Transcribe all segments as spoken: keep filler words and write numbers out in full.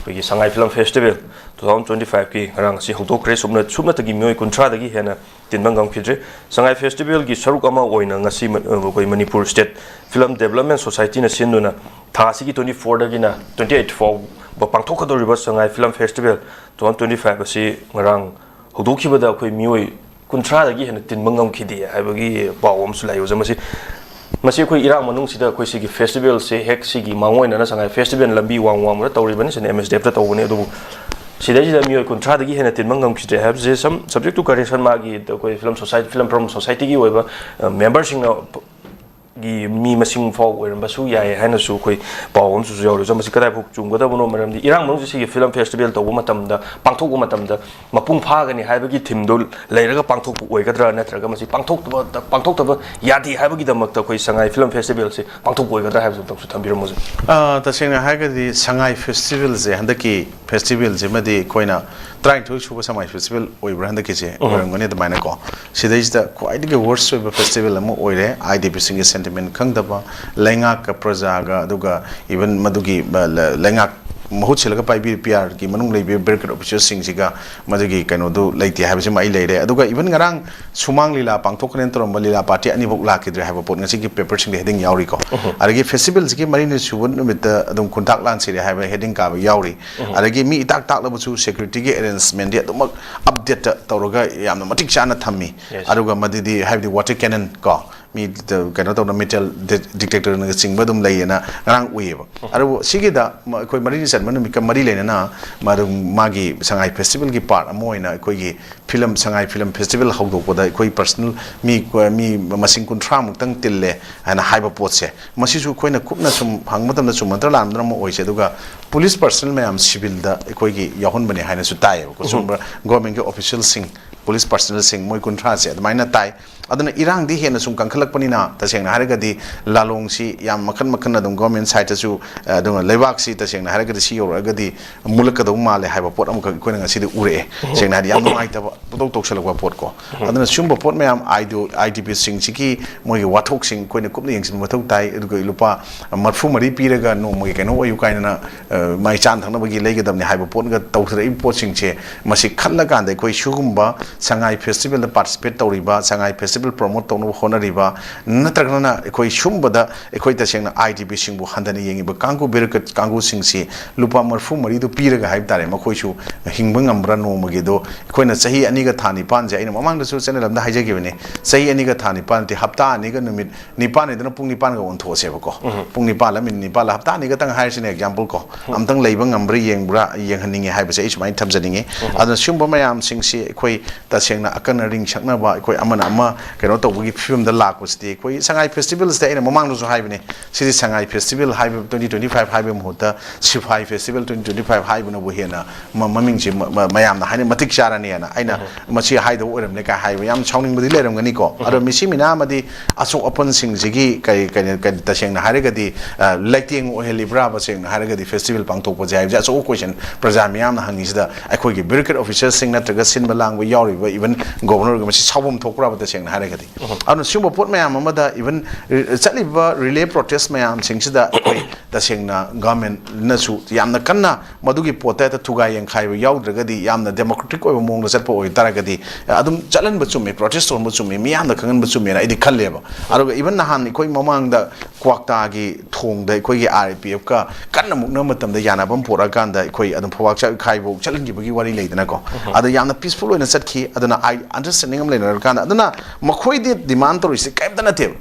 ꯑꯩꯈꯣꯏꯒꯤ Sangai film festival two thousand twenty ꯐꯥꯏꯚꯀꯤ ꯉꯔꯥꯡ ꯑꯁꯤ ꯍꯧꯗꯣꯛꯈ꯭ꯔꯦ꯫ ꯁꯨꯞꯅ ꯁꯨꯞꯅꯇꯒꯤ ꯃꯤꯑꯣꯏ ꯀꯨꯟꯊ꯭ꯔꯥꯗꯒꯤ ꯍꯦꯟꯅ ꯇꯤꯟꯕ ꯉꯝꯈꯤꯗ꯭ꯔꯦ꯫ ꯁꯉꯥꯏ ꯐꯦꯁꯇꯤꯚꯦꯜꯒꯤ ꯁꯔꯨꯛ ꯑꯃ ꯑꯣꯏꯅ ꯉꯁꯤ ꯃ- ꯑꯩꯈꯣꯏ ꯃꯅꯤꯄꯨꯔ ꯁ꯭ꯇꯦꯠ ꯐꯤꯂꯝ ꯗꯦꯕꯂꯞꯃꯦꯟ ꯁꯣꯁꯥꯏꯇꯤꯅ ꯁꯤꯟꯗꯨꯅ ꯊꯥ ꯑꯁꯤꯒꯤ ꯇ꯭ꯋꯦꯟꯇꯤ ꯐꯣꯔꯗꯒꯤꯅ ꯇ꯭ꯋꯦꯟꯇꯤ ꯑꯩꯠ ꯐꯥꯎꯕ ꯄꯥꯡꯊꯣꯛꯀꯗꯧꯔꯤꯕ Sangai film festival two thousand twenty five ꯑꯁꯤ ꯉꯔꯥꯡ ꯍꯧꯗꯣꯛꯈꯤꯕꯗ ꯑꯩꯈꯣꯏ ꯃꯤꯑꯣꯏ ꯀꯨꯟꯊ꯭ꯔꯥꯗꯒꯤ ꯍꯦꯟꯅ ꯇꯤꯟꯕ ꯉꯝꯈꯤꯗꯦ ꯍꯥꯏꯕꯒꯤ ꯄꯥꯎ ꯑꯃꯁꯨ ꯂꯥꯛꯏ ꯑꯣꯖꯥ꯫ ꯃꯁꯤ ꯃꯁꯤ ꯑꯩꯈꯣꯏ ꯏꯔꯥꯡ ꯃꯅꯨꯡꯁꯤꯗ ꯑꯩꯈꯣꯏ ꯁꯤꯒꯤ ꯐꯦꯁꯇꯤꯚꯦꯜꯁꯦ ꯍꯦꯛ ꯁꯤꯒꯤ ꯃꯥꯡꯑꯣꯏꯅꯅ ꯁꯉꯥꯏ ꯐꯦꯁꯇꯤꯚꯦꯜ ꯂꯝꯕꯤ ꯋꯥꯡ ꯋꯥꯡꯃꯗ ꯇꯧꯔꯤꯕꯅꯤ, ꯁꯤꯅ ꯑꯦꯝ ꯑꯦꯁ ꯗꯤ ꯑꯦꯐꯇ ꯇꯧꯕꯅꯤ꯫ ꯑꯗꯨꯕꯨ ꯁꯤꯗꯩꯁꯤꯗ ꯃꯤꯑꯣꯏ ꯀꯨꯟꯊ꯭ꯔꯥꯗꯒꯤ ꯍꯦꯟꯅ ꯇꯤꯟꯕ ꯉꯝꯈꯤꯗ꯭ꯔꯦ ꯍꯥꯏꯕꯁꯦ ꯁꯝ ꯁꯕꯖꯦꯛ ꯇꯨ ꯀꯔꯦꯛꯁꯟ ꯃꯥꯒꯤ ꯑꯩꯈꯣꯏ ꯐꯤꯂꯝ ꯁꯣꯁꯥꯏꯇꯤ ꯐꯤꯂꯝ ꯐ꯭ꯔꯣꯝ ꯁꯣꯁꯥꯏꯇꯤꯒꯤ ꯑꯣꯏꯕ ꯃꯦꯝꯕꯔꯁꯤꯡꯅ ꯒꯤ ꯃꯤ ꯃꯁꯤꯡ ꯐꯥꯎ ꯑꯣꯏꯔꯝꯕꯁꯨ ꯌꯥꯏ ꯍꯥꯏꯅꯁꯨ ꯑꯩꯈꯣꯏ ꯄꯥꯎ ꯑꯃꯁꯨ ꯌꯥꯎꯔꯤ꯫ ꯑꯣꯖꯥ, ꯃꯁꯤ ꯀꯗꯥꯏꯐꯥꯎ ꯆꯨꯝꯒꯗꯕꯅꯣ? ꯃꯔꯝꯗꯤ ꯏꯔꯥꯡ ꯃꯅꯨꯡꯁꯤ ꯁꯤꯒꯤ ꯐꯤꯂꯝ ꯐꯦꯁꯇꯤꯚꯦꯜ ꯇꯧꯕ ꯃꯇꯝꯗ, ꯄꯥꯡꯊꯣꯛꯄ ꯃꯇꯝꯗ ꯃꯄꯨꯡ ꯐꯥꯒꯅꯤ ꯍꯥꯏꯕꯒꯤ ꯊꯤꯝꯗꯨ ꯂꯩꯔꯒ ꯄꯥꯡꯊꯣꯛꯄ ꯑꯣꯏꯒꯗ꯭ꯔꯥ, ꯅꯠꯇ꯭ꯔꯒ ꯃꯁꯤ ꯄꯥꯡꯊꯣꯛꯇꯕ ꯄꯥꯡꯊꯣꯛꯇꯕ ꯌꯥꯗꯦ ꯍꯥꯏꯕꯒꯤꯗꯃꯛꯇ ꯑꯩꯈꯣꯏ ꯁꯉꯥꯏ ꯐꯤꯂꯝ ꯐꯦꯁꯇꯤꯚꯦꯜꯁꯤ ꯄꯥꯡꯊꯣꯛꯄ ꯑꯣꯏꯒꯗ꯭ꯔꯥ ꯍꯥꯏꯕꯁꯨ ꯑꯝꯇꯪꯁꯨ ꯊꯝꯕꯤꯔꯝꯃꯨ, ꯑꯣꯖꯥ꯫ ꯑ, ꯇꯁꯦꯡꯅ ꯍꯥꯏꯔꯒꯗꯤ ꯁꯉꯥꯏ ꯐꯦꯁꯇꯤꯚꯦꯜꯁꯦ, ꯍꯟꯗꯛꯀꯤ ꯐꯦꯁꯇꯤꯚꯦꯜꯁꯤꯃꯗꯤ ꯑꯩꯈꯣꯏꯅ ꯇꯔꯥꯅꯤꯊꯣꯏ ꯁꯨꯕ ꯁꯉꯥꯏ ꯐꯦꯁꯇꯤꯚꯦꯜ ꯑꯣꯏꯕ꯭ꯔꯥ ꯍꯟꯗꯛꯀꯤꯁꯦ? ꯎꯝ꯫ ꯑꯣꯏꯔꯝꯒꯅꯤ ꯑꯗꯨꯃꯥꯏꯅꯀꯣ꯫ ꯁꯤꯗꯩꯁꯤꯗ ꯈ꯭ꯋꯥꯏꯗꯒꯤ ꯋꯔꯁ ꯑꯣꯏꯕ ꯐꯦꯁꯇꯤꯚꯦꯜ ꯑꯃ ꯑꯣꯏꯔꯦ꯫ ꯑꯥꯏ ꯗꯤ ꯄꯤꯁꯤꯡꯒꯤ ꯁꯦꯟꯇꯤꯃꯦꯟ ꯈꯪꯗꯕ, ꯂꯩꯉꯥꯛꯀ ꯄ꯭ꯔꯖꯥꯒ, ꯑꯗꯨꯒ ꯏꯚꯟ ꯃꯗꯨꯒꯤ, ꯑ, ꯂ-, ꯂꯩꯉꯥꯛ ꯃꯍꯨꯠ ꯁꯤꯜꯂꯒ ꯄꯥꯏꯕꯤ ꯄꯤ ꯑꯥꯔꯒꯤ ꯃꯅꯨꯡ ꯂꯩꯕꯤ ꯕ꯭ꯌꯨꯔꯣꯀ꯭ꯔꯦꯠ ꯑꯣꯐꯤꯁꯔꯁꯤꯡꯁꯤꯒ ꯃꯗꯨꯒꯤ ꯀꯩꯅꯣꯗꯨ ꯂꯩꯇꯦ ꯍꯥꯏꯕꯁꯤꯃ ꯑꯩ ꯂꯩꯔꯦ꯫ ꯑꯗꯨꯒ ꯏꯚꯟ ꯉꯔꯥꯡ ꯁꯨꯃꯥꯡ ꯂꯤꯂꯥ ꯄꯥꯡꯊꯣꯛꯀꯅꯦꯅ ꯇꯧꯔꯝꯕ ꯂꯤꯂꯥ ꯄꯥꯔꯇꯤ ꯑꯅꯤꯐꯥꯎ ꯂꯥꯛꯈꯤꯗ꯭ꯔꯦ ꯍꯥꯏꯕ ꯄꯣꯠ ꯉꯁꯤꯒꯤ ꯄꯦꯄꯔꯁꯤꯡꯗ ꯍꯦꯗꯤꯡ ꯌꯥꯎꯔꯤꯀꯣ꯫ ꯎꯝ꯫ ꯑꯗꯒꯤ ꯐꯦꯁꯇꯤꯚꯦꯜꯁꯤꯒꯤ ꯃꯔꯤꯅꯤ ꯁꯨꯕ ꯅꯨꯃꯤꯠꯇ ꯑꯗꯨꯝ ꯈꯨꯟꯇꯥꯛ ꯂꯥꯟꯁꯤꯔꯦ ꯍꯥꯏꯕ ꯍꯦꯗꯤꯡ ꯀꯥꯕ ꯌꯥꯎꯔꯤ꯫ ꯎꯝ꯫ ꯑꯗꯒꯤ ꯃꯤ ꯏꯇꯥꯛ ꯇꯥꯛꯂꯕꯁꯨ ꯁꯦꯀ꯭ꯌꯨꯔꯤꯇꯤꯒꯤ ꯑꯦꯔꯦꯟꯖꯃꯦꯟꯗꯤ ꯑꯗꯨꯃꯛ ꯑꯞꯗꯦꯠꯇ ꯇꯧꯔꯒ ꯌꯥꯝꯅ ꯃꯇꯤꯛ ꯆꯥꯅ ꯊꯝꯃꯤ꯫ Yes. ꯑꯗꯨꯒ ꯃꯗꯨꯗꯤ ꯍꯥꯏꯕꯗꯤ ꯋꯥꯇꯔ ꯀꯦꯅꯟ ꯀꯣ, ꯃꯤ ꯀꯩꯅꯣ ꯇꯧꯅ ꯃꯦꯇꯦꯜ ꯗꯤꯇꯦꯛꯇꯔꯅꯆꯤꯡꯕ ꯑꯗꯨꯝ ꯂꯩꯌꯦꯅ ꯉꯔꯥꯡ ꯎꯏꯌꯦꯕ꯫ ꯎꯝ꯫ ꯑꯗꯨꯕꯨ ꯁꯤꯒꯤꯗ ꯃ-, ꯑꯩꯈꯣꯏ ꯃꯔꯤꯅꯤ ꯆꯟꯕ ꯅꯨꯃꯤꯠꯀ ꯃꯔꯤ ꯂꯩꯅꯅ ꯃꯗꯨ ꯃꯥꯒꯤ ꯁꯉꯥꯏ ꯐꯦꯁꯇꯤꯚꯦꯜꯒꯤ ꯄꯥꯔꯠ ꯑꯃ ꯑꯣꯏꯅ ꯑꯩꯈꯣꯏꯒꯤ ꯐꯤꯂꯝ, ꯁꯉꯥꯏ ꯐꯤꯂꯝ ꯐꯦꯁꯇꯤꯚꯦꯜ ꯍꯧꯗꯣꯛꯄꯗ ꯑꯩꯈꯣꯏ ꯄꯔꯁꯅꯦꯜ ꯃꯤ, ꯃꯤ ꯃꯁꯤꯡ ꯀꯨꯟꯊ꯭ꯔꯥ ꯃꯨꯛꯇꯪ ꯇꯤꯜꯂꯦ ꯍꯥꯏꯅ ꯍꯥꯏꯕ ꯄꯣꯠꯁꯦ, ꯃꯁꯤꯁꯨ ꯑꯩꯈꯣꯏꯅ ꯀꯨꯞꯅ ꯁꯨꯝ ꯍꯪꯕ ꯃꯇꯝꯗ ꯆꯨꯝꯕ ꯅꯠꯇ꯭ꯔꯥ ꯂꯥꯟꯕ ꯅꯠꯇ꯭ꯔꯥ ꯑꯃ ꯑꯣꯏꯁꯦ꯫ ꯑꯗꯨꯒ ꯄꯨꯂꯤꯁ ꯄꯔꯁꯅꯦꯜ ꯃꯌꯥꯝ ꯁꯤꯚꯤꯜꯗ ꯑꯩꯈꯣꯏꯒꯤ ꯌꯥꯎꯍꯟꯕꯅꯦ ꯍꯥꯏꯅꯁꯨ ꯇꯥꯏꯌꯦꯕꯀꯣ꯫ ꯎꯝ꯫ ꯆꯨꯝꯕ꯭ꯔꯥ? ꯒꯣꯔꯃꯦꯟꯒꯤ ꯑꯣꯐꯤꯁꯤꯌꯦꯜꯁꯤꯡ, ꯄꯨꯂꯤꯁ ꯄꯔꯁꯅꯦꯜꯁꯤꯡ, ꯃꯣꯏ ꯀꯨꯟꯊ꯭ꯔꯥꯁꯦ ꯑꯗꯨꯃꯥꯏꯅ ꯇꯥꯏ꯫ ꯑꯗꯨꯅ ꯏꯔꯥꯡꯗꯤ ꯍꯦꯟꯅ ꯁꯨꯝ ꯀꯟꯈꯠꯂꯛꯄꯅꯤꯅ, ꯇꯁꯦꯡꯅ ꯍꯥꯏꯔꯒꯗꯤ ꯂꯥꯂꯣꯡꯁꯤ ꯌꯥꯝ ꯃꯈꯟ ꯃꯈꯟ ꯑꯗꯨꯝ government sideꯇꯁꯨ, ꯑ, ꯑꯗꯨꯒ ꯂꯩꯕꯥꯛꯁꯤ ꯇꯁꯦꯡꯅ ꯍꯥꯏꯔꯒꯗꯤ ꯁꯤ ꯌꯧꯔꯛꯑꯒꯗꯤ ꯃꯨꯜꯂꯛꯀꯗꯧ ꯃꯥꯜꯂꯦ ꯍꯥꯏꯕ ꯄꯣꯠ ꯑꯃꯈꯛ ꯑꯩꯈꯣꯏꯅ ꯉꯁꯤꯗꯤ ꯎꯔꯛꯑꯦ꯫ ꯁꯦꯡꯅ ꯍꯥꯏꯗꯤ ꯌꯥꯝ ꯅꯨꯡꯉꯥꯏꯇꯕ ꯄꯣꯠꯇꯧ ꯇꯧꯁꯜꯂꯛꯄ ꯄꯣꯠ ꯀꯣ꯫ ꯑꯗꯨꯅ ꯁꯤꯒꯨꯝꯕ ꯄꯣꯠ ꯃꯌꯥꯝ, ꯑꯥꯏ ꯗꯤ ꯑꯣ, ꯑꯥꯏ ꯗꯤ ꯄꯤꯁꯤꯡꯁꯤꯒꯤ ꯃꯣꯏꯒꯤ ꯋꯥꯊꯣꯛꯁꯤꯡ ꯑꯩꯈꯣꯏꯅ ꯀꯨꯞꯅ ꯌꯦꯡꯁꯤꯟꯕ ꯃꯊꯧ ꯇꯥꯏ꯫ ꯑꯗꯨꯒ ꯂꯨꯄꯥ ꯃꯔꯐꯨ ꯃꯔꯤ ꯄꯤꯔꯒ ꯅꯣꯡꯃꯒꯤ ꯀꯩꯅꯣ ꯑꯣꯏꯌꯨ ꯀꯥꯏꯅꯅ, ꯑ, ꯃꯥꯏ ꯆꯥꯅ ꯊꯛꯅꯕꯒꯤ ꯂꯩꯒꯗꯕꯅꯤ ꯍꯥꯏꯕ ꯄꯣꯠꯒ ꯇꯧꯊꯔꯛꯏꯕ ꯄꯣꯠꯁꯤꯡꯁꯦ, ꯃꯁꯤ ꯈꯜꯂꯀꯥꯟꯗ ꯑꯩꯈꯣꯏ ꯁꯤꯒꯨꯝꯕ ꯁꯉꯥꯏ festivalꯗ participate ꯇꯧꯔꯤꯕ, ꯁꯉꯥꯏ festival promote ꯇꯧꯅꯕ ꯍꯣꯠꯅꯔꯤꯕ, ꯅꯠꯇ꯭ꯔꯒꯅ ꯑꯩꯈꯣꯏ ꯁꯨꯝꯕꯗ ꯑꯩꯈꯣꯏ ꯇꯁꯦꯡꯅ ꯑꯥꯏ ꯗꯤ ꯄꯤꯁꯤꯡꯕꯨ ꯍꯟꯊꯅ ꯌꯦꯡꯉꯤꯕ ꯀꯥꯡꯕꯨ, bureaucrat ꯀꯥꯡꯕꯨꯁꯤꯡꯁꯤ ꯂꯨꯄꯥ ꯃꯔꯐꯨ ꯃꯔꯤꯗꯨ ꯄꯤꯔꯒ ꯍꯥꯏꯕ ꯇꯥꯔꯦ, ꯃꯈꯣꯏꯁꯨ ꯍꯤꯡꯕ ꯉꯝꯕ꯭ꯔꯥ ꯅꯣꯡꯃꯒꯤꯗꯣ꯫ ꯑꯩꯈꯣꯏꯅ ꯆꯍꯤ ꯑꯅꯤꯒ ꯊꯥ ꯅꯤꯄꯥꯟꯁꯦ, ꯑꯩꯅ ꯃꯃꯥꯡꯗꯁꯨ channel ꯑꯃꯗ ꯍꯥꯏꯖꯈꯤꯕꯅꯤ, ꯆꯍꯤ ꯑꯅꯤꯒ ꯊꯥ ꯅꯤꯄꯥꯟ ꯅꯠꯇꯦ, ꯍꯞꯇꯥ ꯑꯅꯤꯒ ꯅꯨꯃꯤꯠ ꯅꯤꯄꯥꯟꯅꯤꯗꯅ ꯄꯨꯡ ꯅꯤꯄꯥꯟꯒ ꯑꯣꯟꯊꯣꯛꯑꯁꯦꯕꯀꯣ꯫ ꯄꯨꯡ ꯅꯤꯄꯥꯟꯂ ꯃꯤꯅꯤꯠ ꯅꯤꯄꯥꯟꯂ, ꯍꯞꯇꯥ ꯑꯅꯤꯒꯇꯪ ꯍꯥꯏꯔꯁꯤꯅꯦ, example ꯀꯣ, ꯑꯝꯇꯪ ꯂꯩꯕ ꯉꯝꯕ꯭ꯔꯥ ꯌꯦꯡꯕ꯭ꯔꯥ ꯌꯦꯡꯍꯟꯅꯤꯡꯉꯦ ꯍꯥꯏꯕꯁꯦ ꯑꯩ ꯁꯨꯃꯥꯏꯅ ꯊꯝꯖꯅꯤꯡꯉꯤ꯫ ꯑꯗꯨꯅ ꯁꯤꯒꯨꯝꯕ ꯃꯌꯥꯝꯁꯤꯡꯁꯤ ꯑꯩꯈꯣꯏ ꯇꯁꯦꯡꯅ ꯑꯀꯟ ꯑꯔꯤꯡ ꯁꯛꯅꯕ, ꯑꯩꯈꯣꯏ ꯑꯃꯅ ꯑꯃ ꯀꯩꯅꯣ ꯇꯧꯕꯒꯤ ꯐꯤꯕꯝꯗ ꯂꯥꯛꯄꯁꯤꯗꯤ, ꯑꯩꯈꯣꯏ ꯁꯉꯥꯏ festivalꯁꯤꯗ ꯑꯩꯅ ꯃꯃꯥꯡꯗꯁꯨ ꯍꯥꯏꯕꯅꯤ, ꯁꯤꯗꯤ ꯁꯉꯥꯏ festival ꯍꯥꯏꯕ twenty twenty five ꯍꯥꯏꯕꯒꯤ ꯃꯍꯨꯠꯇ ꯁꯤꯐꯥꯏ festival twenty twenty five ꯍꯥꯏꯕꯅꯕꯨ ꯍꯦꯟꯅ ꯃ-, ꯃꯃꯤꯡꯁꯤ ꯃ-, ꯃ-, ꯃꯌꯥꯝꯅ ꯍꯥꯏꯅ ꯃꯇꯤꯛ ꯆꯥꯔꯅꯤꯅ ꯑꯩꯅ ꯃꯁꯤ ꯍꯥꯏꯗꯧ ꯑꯣꯏꯔꯝꯂꯦ ꯀꯥꯏ ꯍꯥꯏꯕ ꯌꯥꯝ ꯁꯥꯎꯅꯤꯡꯕꯗꯤ ꯂꯩꯔꯝꯒꯅꯤꯀꯣ꯫ ꯑꯗꯣ ꯃꯤꯁꯤ ꯃꯤꯅꯥ ꯑꯃꯗꯤ ꯑꯁꯣꯛ ꯑꯄꯟꯁꯤꯡꯁꯤꯒꯤ ꯀꯔꯤ, ꯀꯔꯤ, ꯀꯔꯤ, ꯇꯁꯦꯡꯅ ꯍꯥꯏꯔꯒꯗꯤ, ꯑ, ꯂꯩꯇꯦꯡ ꯑꯣꯏꯍꯜꯂꯤꯕ꯭ꯔꯥꯕ, ꯁꯦꯡꯅ ꯍꯥꯏꯔꯒꯗꯤ festival ꯄꯥꯡꯊꯣꯛꯄꯁꯦ ꯍꯥꯏꯕꯁꯦ ꯑꯆꯧꯕ question ꯄ꯭ꯔꯖꯥ ꯃꯤꯌꯥꯝꯅ ꯍꯪꯉꯤꯁꯤꯗ, ꯑꯩꯈꯣꯏꯒꯤ bureaucrat officerꯁꯤꯡ ꯅꯠꯇ꯭ꯔꯒ ꯁꯤꯟꯕ ꯂꯥꯡꯕ ꯌꯥꯎꯔꯤꯕ even governorꯒ ꯃꯁꯤ ꯁꯥꯎꯐꯝ ꯊꯣꯛꯄ꯭ꯔꯥꯕ ꯇꯁꯦꯡꯅ ꯍꯥꯏꯔꯒꯗꯤ? ꯑꯗꯨꯅ ꯁꯤꯒꯨꯝꯕ ꯄꯣꯠ ꯃꯌꯥꯝ ꯑꯃꯗ even ꯔꯤ-, ꯆꯠꯂꯤꯕ relay protest ꯃꯌꯥꯝꯁꯤꯡꯁꯤꯗ ꯑꯩꯈꯣꯏ ꯇꯁꯦꯡꯅ governmentꯅꯁꯨ ꯌꯥꯝꯅ ꯀꯟꯅ ꯃꯗꯨꯒꯤ ꯄꯣꯠꯇ ꯍꯦꯛꯇ ꯊꯨꯒꯥꯏ ꯌꯦꯡꯈꯥꯏꯕ ꯌꯥꯎꯗ꯭ꯔꯒꯗꯤ, ꯌꯥꯝꯅ democratic ꯑꯣꯏꯕ ꯃꯑꯣꯡꯗ ꯆꯠꯄ ꯑꯣꯏꯇꯥꯔꯒꯗꯤ, ꯑꯗꯨꯝ ꯆꯠꯍꯟꯕ ꯆꯨꯝꯃꯤ, protest ꯇꯧꯍꯟꯕ ꯆꯨꯝꯃꯤ, ꯃꯤꯌꯥꯝꯅ ꯈꯪꯍꯟꯕ ꯆꯨꯝꯃꯦꯅ ꯑꯩꯗꯤ ꯈꯜꯂꯦꯕ꯫ ꯑꯗꯨꯒ even ꯅꯍꯥꯟ ꯑꯩꯈꯣꯏ ꯃꯃꯥꯡꯗ ꯀ꯭ꯋꯥꯛꯇꯥꯒꯤ ꯊꯣꯡꯗ ꯑꯩꯈꯣꯏꯒꯤ ꯑꯥꯔ ꯑꯥꯏ ꯄꯤ ꯑꯦꯐꯀ ꯀꯟꯅ ꯃꯨꯛꯅꯕ ꯃꯇꯝꯗ ꯌꯥꯅꯕ ꯑꯃ ꯄꯨꯔꯛꯑꯀꯥꯟꯗ ꯑꯩꯈꯣꯏ ꯑꯗꯨꯝ ꯐꯧꯕꯥꯛ ꯆꯥꯛꯈꯥꯏꯐꯧ ꯆꯠꯍꯟꯈꯤꯕꯒꯤ ꯋꯥꯔꯤ ꯂꯩꯗꯅꯀꯣ꯫ ꯑꯗꯣ ꯌꯥꯝꯅ peaceful ꯑꯣꯏꯅ ꯆꯠꯈꯤ꯫ ꯑꯗꯨꯅ ꯑꯥꯏ-, understanding ꯑꯃ ꯂꯩꯅꯔꯀꯥꯟꯗ, ꯑꯗꯨꯅ ꯃꯈꯣꯏꯗꯤ demand ꯇꯧꯔꯤꯁꯦ ꯀꯔꯤꯝꯇ ꯅꯠꯇꯦꯕ꯫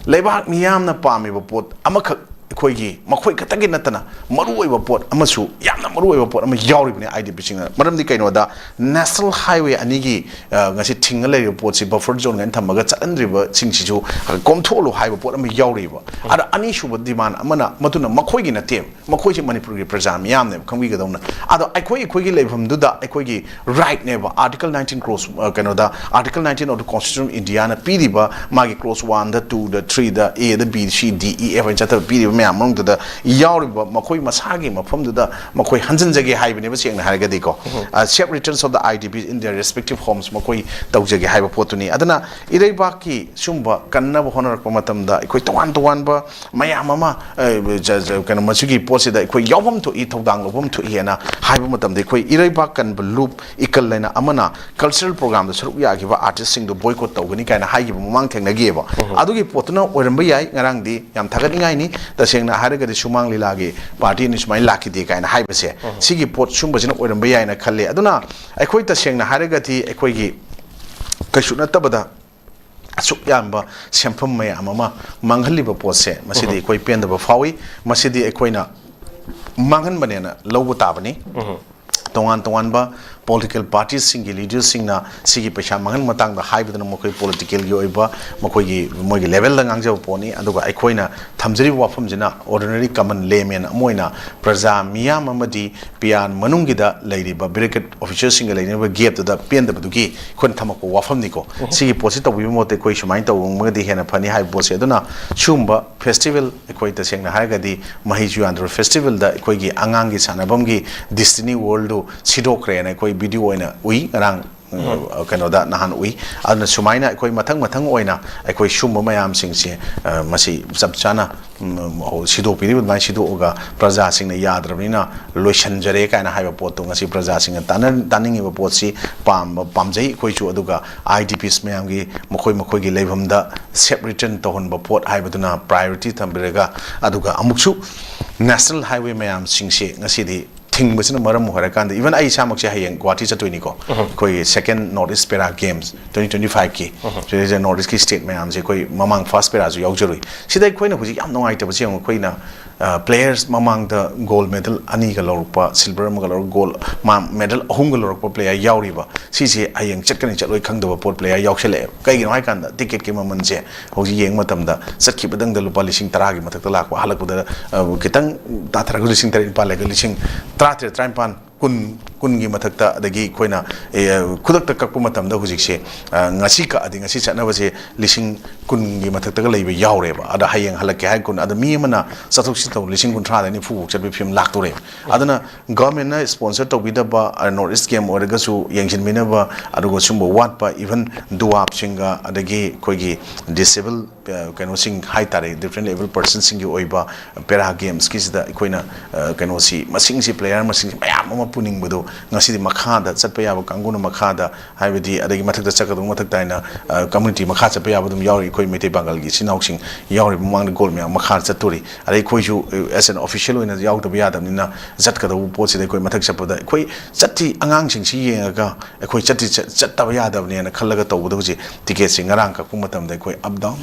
ꯂꯩꯕꯥꯛ ꯃꯤꯌꯥꯝꯅ ꯄꯥꯝꯃꯤꯕ ꯄꯣꯠ ꯑꯃꯈꯛ ꯑꯩꯈꯣꯏꯒꯤ ꯃꯈꯣꯏ ꯈꯛꯇꯒꯤ ꯅꯠꯇꯅ ꯃꯔꯨꯑꯣꯏꯕ ꯄꯣꯠ ꯑꯃꯁꯨ, ꯌꯥꯝꯅ ꯃꯔꯨꯑꯣꯏꯕ ꯄꯣꯠ ꯑꯃ ꯌꯥꯎꯔꯤꯕꯅꯤ ꯑꯥꯏ ꯗꯤ ꯄꯤꯁꯤꯡꯅ꯫ ꯃꯔꯝꯗꯤ ꯀꯩꯅꯣꯗ, ꯅꯦꯁꯅꯦꯜ ꯍꯥꯏꯋꯦ ꯑꯅꯤꯒꯤ, ꯑ, ꯉꯁꯤ ꯊꯤꯡꯉ ꯂꯩꯔꯤꯕ ꯄꯣꯠꯁꯤ, ꯕꯐꯔ ꯖꯣꯟ ꯀꯥꯏꯅ ꯊꯝꯃꯒ ꯆꯠꯍꯟꯗ꯭ꯔꯤꯕꯁꯤꯡꯁꯤꯁꯨ ꯀꯣꯝꯊꯣꯛꯍꯜꯂꯨ ꯍꯥꯏꯕ ꯄꯣꯠ ꯑꯃ ꯌꯥꯎꯔꯤꯕ꯫ ꯑꯗ ꯑꯅꯤꯁꯨꯕ ꯗꯤꯃꯥꯟ ꯑꯃꯅ, ꯃꯗꯨꯅ ꯃꯈꯣꯏꯒꯤ ꯅꯠꯇꯦ, ꯃꯈꯣꯏꯁꯦ ꯃꯅꯤꯄꯨꯔꯒꯤ ꯄ꯭ꯔꯖꯥ ꯃꯤꯌꯥꯝꯅꯦꯕ, ꯈꯪꯕꯤꯒꯗꯧꯅ꯫ ꯑꯗꯣ ꯑꯩꯈꯣꯏ, ꯑꯩꯈꯣꯏꯒꯤ ꯂꯩꯐꯝꯗꯨꯗ ꯑꯩꯈꯣꯏꯒꯤ ꯔꯥꯏꯠꯅꯦꯕ, ꯑꯥꯔꯇꯤꯀꯜ ꯅꯥꯏꯟꯇꯤꯟ ꯀ꯭ꯂꯣꯁ, ꯑ, ꯀꯩꯅꯣꯗ, article nineteen of the constitution of ꯏꯟꯗꯤꯌꯥꯅ ꯄꯤꯔꯤꯕ, ꯃꯥꯒꯤ ꯀ꯭ꯂꯣꯁ ꯋꯥꯟꯗ, ꯇꯨꯗ, ꯊ꯭ꯔꯤꯗ, ꯑꯦꯗ, ꯕꯤ, ꯁꯤ, ꯗꯤ, ꯏ, ꯑꯦꯐ ꯍꯥꯏꯅ ꯆꯠꯊꯕ ꯄꯤꯔꯤꯕ ꯃꯌꯥꯝ ꯃꯅꯨꯡꯗꯨꯗ ꯌꯥꯎꯔꯤꯕ ꯃꯈꯣꯏ ꯃꯁꯥꯒꯤ ꯃꯐꯝꯗꯨꯗ ꯃꯈꯣꯏ ꯍꯟꯖꯤꯟꯖꯒꯦ ꯍꯥꯏꯕꯅꯦꯕ, ꯁꯦꯡꯅ ꯍꯥꯏꯔꯒꯗꯤꯀꯣ꯫ Safe returns of the I D Ps in their respective homes, ꯃꯈꯣꯏ ꯇꯧꯖꯒꯦ ꯍꯥꯏꯕ ꯄꯣꯠꯇꯨꯅꯤ꯫ ꯑꯗꯨꯅ ꯏꯔꯩꯕꯥꯛꯀꯤ ꯁꯨꯝꯕ ꯀꯟꯅꯕ ꯍꯣꯠꯅꯔꯛꯄ ꯃꯇꯝꯗ ꯑꯩꯈꯣꯏ ꯇꯣꯉꯥꯟ ꯇꯣꯉꯥꯟꯕ ꯃꯌꯥꯝ ꯑꯃ, ꯑ, ꯖ-, ꯖ-, ꯀꯩꯅꯣ, ꯃꯁꯤꯒꯤ ꯄꯣꯠꯁꯤꯗ ꯑꯩꯈꯣꯏ ꯌꯥꯎꯐꯝ ꯊꯣꯛꯏ, ꯊꯧꯗꯥꯡ ꯂꯧꯐꯝ ꯊꯣꯛꯏ ꯍꯥꯏꯅ ꯍꯥꯏꯕ ꯃꯇꯝꯗ, ꯑꯩꯈꯣꯏ ꯏꯔꯩꯕꯥꯛ ꯀꯟꯕ ꯂꯨꯞ ꯏꯀꯜ ꯍꯥꯏꯅ ꯑꯃꯅ ꯀꯜꯆꯔꯦꯜ ꯄ꯭ꯔꯣꯒ꯭ꯔꯥꯝꯗ ꯁꯔꯨꯛ ꯌꯥꯈꯤꯕ ꯑꯥꯔꯇꯤꯁꯁꯤꯡꯗꯨ ꯕꯣꯏꯀꯣꯠ ꯇꯧꯒꯅꯤ ꯀꯥꯏꯅ ꯍꯥꯏꯈꯤꯕ ꯃꯃꯥꯡ ꯊꯦꯡꯅꯈꯤꯑꯕ꯫ ꯑꯗꯨꯒꯤ ꯄꯣꯠꯇꯨꯅ ꯑꯣꯏꯔꯝꯕ ꯌꯥꯏ꯫ ꯉꯔꯥꯡꯗꯤ ꯌꯥꯝ ꯊꯥꯒꯠꯅꯤꯡꯉꯥꯏꯅꯤ꯫ ꯇꯁꯦꯡꯅ ꯍꯥꯏꯔꯒꯗꯤ ꯁꯨꯃꯥꯡ ꯂꯤꯂꯥꯒꯤ ꯄꯥꯔꯇꯤ ꯑꯅꯤ ꯁꯨꯃꯥꯏꯅ ꯂꯥꯛꯈꯤꯗꯦ ꯀꯥꯏꯅ ꯍꯥꯏꯕꯁꯦ, ꯁꯤꯒꯤ ꯄꯣꯠ ꯁꯨꯝꯕꯁꯤꯅ ꯑꯣꯏꯔꯝꯕ ꯌꯥꯏꯅ ꯈꯜꯂꯦ꯫ ꯑꯗꯨꯅ ꯑꯩꯈꯣꯏ ꯇꯁꯦꯡꯅ ꯍꯥꯏꯔꯒꯗꯤ ꯑꯩꯈꯣꯏꯒꯤ ꯀꯩꯁꯨ ꯅꯠꯇꯕꯗ ꯑꯁꯨꯛ ꯌꯥꯝꯕ ꯁꯦꯟꯐꯝ ꯃꯌꯥꯝ ꯑꯃ ꯃꯥꯡꯍꯜꯂꯤꯕ ꯄꯣꯠꯁꯦ, ꯃꯁꯤꯗꯤ ꯑꯩꯈꯣꯏ ꯄꯦꯟꯗꯕ ꯐꯥꯎꯏ꯫ ꯃꯁꯤꯗꯤ ꯑꯩꯈꯣꯏꯅ ꯃꯥꯡꯍꯟꯕꯅꯦꯅ ꯂꯧꯕ ꯇꯥꯕꯅꯤ꯫ ꯇꯣꯉꯥꯟ ꯇꯣꯉꯥꯟꯕ ꯄꯣꯂꯤꯇꯤꯀꯦꯜ ꯄꯥꯔꯇꯤꯁꯤꯡꯒꯤ ꯂꯤꯗꯔꯁꯤꯡꯅ ꯁꯤꯒꯤ ꯄꯩꯁꯥ ꯃꯥꯡꯍꯟ ꯃꯇꯥꯡꯗ ꯍꯥꯏꯕꯗꯨꯅ ꯃꯈꯣꯏ ꯄꯣꯂꯤꯇꯤꯀꯦꯜꯒꯤ ꯑꯣꯏꯕ ꯃꯈꯣꯏꯒꯤ, ꯃꯣꯏꯒꯤ ꯂꯦꯚꯦꯜꯗ ꯉꯥꯡꯖꯕ ꯄꯣꯠꯅꯤ꯫ ꯑꯗꯨꯒ ꯑꯩꯈꯣꯏꯅ ꯊꯝꯖꯔꯤꯕ ꯋꯥꯐꯝꯁꯤꯅ ꯑꯣꯔꯗꯤꯅꯔꯤ ꯀꯃꯟ ꯂꯦꯃꯦꯟ ꯑꯃ ꯑꯣꯏꯅ ꯄ꯭ꯔꯖꯥ ꯃꯤꯌꯥꯝ ꯑꯃꯗꯤ ꯄꯤꯌꯥꯟ ꯃꯅꯨꯡꯒꯤꯗ ꯂꯩꯔꯤꯕ ꯕ꯭ꯌꯨꯔꯣꯀ꯭ꯔꯦꯠ ꯑꯣꯐꯤꯁꯔꯁꯤꯡꯒ ꯂꯩꯅꯔꯤꯕ ꯒꯦꯞꯇꯨꯗ ꯄꯦꯟꯗꯕꯗꯨꯒꯤ ꯑꯩꯈꯣꯏꯅ ꯊꯝꯃꯛꯄ ꯋꯥꯐꯝꯅꯤꯀꯣ꯫ ꯁꯤꯒꯤ ꯄꯣꯠꯁꯤ ꯇꯧꯕꯤꯕ ꯃꯍꯨꯠꯇ ꯑꯩꯈꯣꯏ ꯁꯨꯃꯥꯏꯅ ꯇꯧꯔꯝꯃꯒꯗꯤ ꯍꯦꯟꯅ ꯐꯅꯤ ꯍꯥꯏꯕ ꯄꯣꯠꯁꯦ꯫ ꯑꯗꯨꯅ ꯁꯤꯒꯨꯝꯕ ꯐꯦꯁꯇꯤꯚꯦꯜ, ꯑꯩꯈꯣꯏ ꯇꯁꯦꯡꯅ ꯍꯥꯏꯔꯒꯗꯤ ꯃꯍꯩꯁꯨ ꯌꯥꯟꯗ꯭ꯔꯣ ꯐꯦꯁꯇꯤꯚꯦꯜꯗ ꯑꯩꯈꯣꯏꯒꯤ ꯑꯉꯥꯡꯒꯤ ꯁꯥꯟꯅꯐꯝꯒꯤ ꯗꯤꯁꯇꯤꯅꯤ ꯋꯥꯔꯜꯗꯨ ꯁꯤꯗꯣꯛꯈ꯭ꯔꯦꯅ ꯑꯩꯈꯣꯏ ꯚꯤꯗꯤꯑꯣ ꯑꯣꯏꯅ ꯎꯏ ꯉꯔꯥꯡ, ꯑ, ꯀꯩꯅꯣꯗ ꯅꯍꯥꯟ ꯎꯏ꯫ ꯑꯗꯨꯅ ꯁꯨꯃꯥꯏꯅ ꯑꯩꯈꯣꯏ ꯃꯊꯪ ꯃꯊꯪ ꯑꯣꯏꯅ ꯑꯩꯈꯣꯏ ꯁꯤꯒꯨꯝꯕ ꯃꯌꯥꯝꯁꯤꯡꯁꯦ, ꯑ, ꯃꯁꯤ ꯆꯞ ꯆꯥꯅ, ꯎꯝ, ꯁꯤꯗꯣꯛꯄꯤꯔꯤꯕ ꯑꯗꯨꯃꯥꯏꯅ ꯁꯤꯗꯣꯛꯑꯒ ꯄ꯭ꯔꯖꯥꯁꯤꯡꯅ ꯌꯥꯗ꯭ꯔꯕꯅꯤꯅ ꯂꯣꯏꯁꯤꯟꯖꯔꯦ ꯀꯥꯏꯅ ꯍꯥꯏꯕ ꯄꯣꯠꯇꯣ ꯉꯁꯤ ꯄ꯭ꯔꯖꯥꯁꯤꯡꯅ ꯇꯥꯅ-, ꯇꯥꯅꯤꯡꯉꯤꯕ ꯄꯣꯠꯁꯤ ꯄꯥꯝꯕ, ꯄꯥꯝꯖꯩ ꯑꯩꯈꯣꯏꯁꯨ꯫ ꯑꯗꯨꯒ ꯑꯥꯏ ꯗꯤ ꯄꯤꯁ ꯃꯌꯥꯝꯒꯤ ꯃꯈꯣꯏ ꯃꯈꯣꯏꯒꯤ ꯂꯩꯐꯝꯗ ꯁꯦꯞ ꯔꯤꯇꯔꯟ ꯇꯧꯍꯟꯕ ꯄꯣꯠ ꯍꯥꯏꯕꯗꯨꯅ ꯄ꯭ꯔꯥꯏꯌꯣꯔꯤꯇꯤ ꯊꯝꯕꯤꯔꯒ, ꯑꯗꯨꯒ ꯑꯃꯨꯛꯁꯨ ꯅꯦꯁꯅꯦꯜ ꯍꯥꯏꯋꯦ ꯃꯌꯥꯝꯁꯤꯡꯁꯦ ꯉꯁꯤꯗꯤ ꯊꯤꯡꯕꯁꯤꯅ ꯃꯔꯝ ꯑꯣꯏꯔꯀꯥꯟꯗ, even ꯑꯩ ꯏꯁꯥꯃꯛꯁꯦ ꯍꯌꯦꯡ ꯒꯨꯋꯥꯍꯥꯇꯤ ꯆꯠꯇꯣꯏꯅꯤꯀꯣ, ꯑꯩꯈꯣꯏꯒꯤ second North East Para Games twenty twenty fiveꯀꯤ꯫ ꯁꯤꯗꯩꯁꯤꯗ North Eastꯀꯤ state ꯃꯌꯥꯝꯁꯦ ꯑꯩꯈꯣꯏ ꯃꯃꯥꯡ first Paraꯁꯨ ꯌꯥꯎꯖꯔꯨꯏ꯫ ꯁꯤꯗ ꯑꯩꯈꯣꯏꯅ ꯍꯧꯖꯤꯛ ꯌꯥꯝ ꯅꯨꯡꯉꯥꯏꯇꯕꯁꯦ ꯌꯦꯡꯉꯨ, ꯑꯩꯈꯣꯏꯅ players ꯃꯃꯥꯡꯗ gold medal ꯑꯅꯤꯒ ꯂꯧꯔꯛꯄ, silver ꯑꯃꯒ ꯂꯧꯔꯛꯄ, gold medal ꯑꯍꯨꯝꯒ ꯂꯧꯔꯛꯄ player ꯌꯥꯎꯔꯤꯕ ꯁꯤꯁꯦ ꯍꯌꯦꯡ ꯆꯠꯀꯅꯤ ꯆꯠꯂꯣꯏ ꯈꯪꯗꯕ ꯄꯣꯠ player ꯌꯥꯎꯁꯜꯂꯛꯑꯦꯕ꯫ ꯀꯩꯒꯤꯅꯣ ꯍꯥꯏꯀꯥꯟꯗ ticketꯀꯤ ꯃꯃꯜꯁꯦ ꯍꯧꯖꯤꯛ ꯌꯦꯡꯕ ꯃꯇꯝꯗ ꯆꯠꯈꯤꯕꯗꯪꯗ ꯂꯨꯄꯥ ꯂꯤꯁꯤꯡ ꯇꯔꯥꯒꯤ ꯃꯊꯛꯇ ꯂꯥꯛꯄ, ꯍꯜꯂꯛꯄꯗ ꯑ, ꯈꯤꯇꯪ ꯇꯥꯊꯔꯒ ꯂꯤꯁꯤꯡ ꯇꯔꯦꯠ ꯅꯤꯄꯥꯜ ꯂꯩꯒ ꯂꯤꯁꯤꯡ ꯇꯔꯥꯇꯔꯦꯠ, ꯇꯔꯥꯅꯤꯄꯥꯜ, ꯀꯨꯟ, ꯀꯨꯟꯒꯤ ꯃꯊꯛꯇ, ꯑꯗꯒꯤ ꯑꯩꯈꯣꯏꯅ, ꯑꯦ, ꯈꯨꯗꯛꯇ ꯀꯛꯄ ꯃꯇꯝꯗ ꯍꯧꯖꯤꯛꯁꯦ, ꯑ, ꯉꯁꯤ ꯀꯛꯑꯗꯤ ꯉꯁꯤ ꯆꯠꯅꯕꯁꯦ ꯂꯤꯁꯤꯡ ꯀꯨꯟꯒꯤ ꯃꯊꯛꯇꯒ ꯂꯩꯕ ꯌꯥꯎꯔꯦꯕ꯫ ꯑꯗ ꯍꯌꯦꯡ ꯍꯜꯂꯛꯀꯦ ꯍꯥꯏ ꯀꯨꯟ, ꯑꯗ ꯃꯤ ꯑꯃꯅ ꯆꯠꯊꯣꯛ ꯆꯠꯁꯤꯟ ꯇꯧꯕ ꯂꯤꯁꯤꯡ ꯀꯨꯟꯊ꯭ꯔꯥꯗ ꯅꯤꯐꯨꯐꯥꯎ ꯆꯠꯄꯒꯤ ꯐꯤꯕꯝ ꯂꯥꯛꯇꯣꯔꯦꯕ꯫ ꯑꯗꯨꯅ governmentꯅ sponsor ꯇꯧꯕꯤꯗꯕ, ꯑ, North East Game ꯑꯣꯏꯔꯒꯁꯨ ꯌꯦꯡꯁꯤꯟꯕꯤꯅꯕ, ꯑꯗꯨꯒ ꯁꯨꯝꯕ ꯋꯥꯠꯄ, even ꯗꯨꯋꯥꯞꯁꯤꯡꯒ ꯑꯗꯒꯤ ꯑꯩꯈꯣꯏꯒꯤ disable ꯑ, ꯀꯩꯅꯣꯁꯤꯡ ꯍꯥꯏꯇꯥꯔꯦ, different able personꯁꯤꯡꯒꯤ ꯑꯣꯏꯕ Para Gamesꯀꯤꯁꯤꯗ ꯑꯩꯈꯣꯏꯅ, ꯑ, ꯀꯩꯅꯣꯁꯤ, ꯃꯁꯤꯡꯁꯤ, player ꯃꯁꯤꯡꯁꯤ ꯃꯌꯥꯝ ꯑꯃ ꯄꯨꯅꯤꯡꯕꯗꯣ ꯉꯁꯤꯗꯤ ꯃꯈꯥꯗ ꯆꯠꯄ ꯌꯥꯕ ꯀꯥꯡꯕꯨꯅ ꯃꯈꯥꯗ, ꯍꯥꯏꯕꯗꯤ ꯑꯗꯒꯤ ꯃꯊꯛꯇ ꯆꯠꯀꯗꯧꯕ ꯃꯊꯛꯇ ꯍꯥꯏꯅ, ꯑ, community ꯃꯈꯥ ꯆꯠꯄ ꯌꯥꯕ ꯑꯗꯨꯝ ꯌꯥꯎꯔꯤ꯫ ꯑꯩꯈꯣꯏ ꯃꯩꯇꯩ ꯄꯥꯡꯒꯜꯒꯤ ꯏꯆꯤꯟ ꯏꯅꯥꯎꯁꯤꯡ ꯌꯥꯎꯔꯤꯕ ꯃꯃꯥꯡꯗ gold ꯃꯌꯥꯝ ꯃꯈꯥ ꯆꯠꯇꯣꯔꯤ꯫ ꯑꯗꯩ ꯑꯩꯈꯣꯏꯁꯨ, ꯑ, as an official ꯑꯣꯏꯅ ꯌꯥꯎꯗꯕ ꯌꯥꯗꯕꯅꯤꯅ ꯆꯠꯀꯗꯧꯕ ꯄꯣꯠꯁꯤꯗ ꯑꯩꯈꯣꯏ ꯃꯊꯛ ꯆꯠꯄꯗ ꯑꯩꯈꯣꯏ ꯆꯠꯇꯤ ꯑꯉꯥꯡꯁꯤꯡꯁꯤ ꯌꯦꯡꯉꯒ ꯑꯩꯈꯣꯏ ꯆꯠꯇꯤ ꯆꯠ-, ꯆꯠꯇꯕ ꯌꯥꯗꯕꯅꯦꯅ ꯈꯜꯂꯒ ꯇꯧꯕꯗ ꯍꯧꯖꯤꯛ ticketꯁꯦ ꯉꯔꯥꯡ ꯀꯛꯄ ꯃꯇꯝꯗ ꯑꯩꯈꯣꯏ up down